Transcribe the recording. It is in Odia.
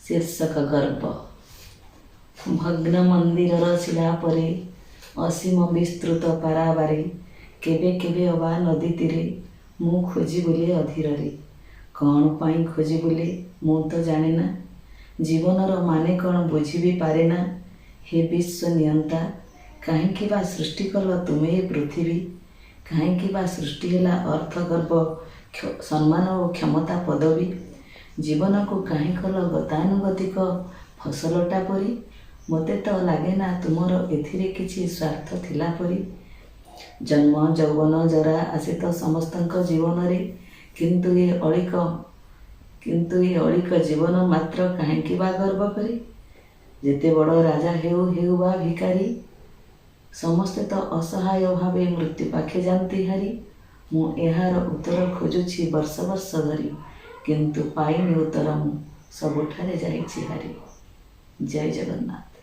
ଶୀର୍ଷକ ଗର୍ବ। ଭଗ୍ନ ମନ୍ଦିରର ଶିଳା ପରେ, ଅସୀମ ବିସ୍ତୃତ ପାରାବାରେ, କେବେ କେବେ ଅବା ନଦୀ ତୀରେ ମୁଁ ଖୋଜି ବୁଲେ ଅଧୀରରେ। କ'ଣ ପାଇଁ ଖୋଜି ବୁଲେ ମୁଁ ତ ଜାଣେନା, ଜୀବନର ମାନେ କ'ଣ ବୁଝି ବି ପାରେନା। ହେ ବିଶ୍ୱ ନିୟନ୍ତା, କାହିଁକି ବା ସୃଷ୍ଟି କଲ ତୁମେ ଏ ପୃଥିବୀ? କାହିଁକି ବା ସୃଷ୍ଟି ହେଲା ଅର୍ଥ, ଗର୍ବ, ସମ୍ମାନ ଓ କ୍ଷମତା, ପଦବୀ? ଜୀବନକୁ କାହିଁ କଲ ଗତାନୁଗତିକ ଫସଲଟା ପରି? ମୋତେ ତ ଲାଗେନା ତୁମର ଏଥିରେ କିଛି ସ୍ୱାର୍ଥ ଥିଲା ପରି। ଜନ୍ମ, ଯୌବନ, ଜରା ଆସେ ତ ସମସ୍ତଙ୍କ ଜୀବନରେ, କିନ୍ତୁ ଏ ଅଳିକ ଜୀବନ ମାତ୍ର କାହିଁକି ବା ଗର୍ବ କରେ? ଯେତେ ବଡ଼ ରାଜା ହେଉ, ହେଉ ବା ଭିକାରୀ, ସମସ୍ତେ ତ ଅସହାୟ ଭାବେ ମୃତ୍ୟୁ ପାଖେ ଯାନ୍ତି ହାରି। ମୁଁ ଏହାର ଉତ୍ତର ଖୋଜୁଛି ବର୍ଷ ବର୍ଷ ଧରି, କିନ୍ତୁ ପାଇନି ଉତ୍ତର, ମୁଁ ସବୁଠାରେ ଯାଇଛି ହାରି। ଜୟ ଜଗନ୍ନାଥ।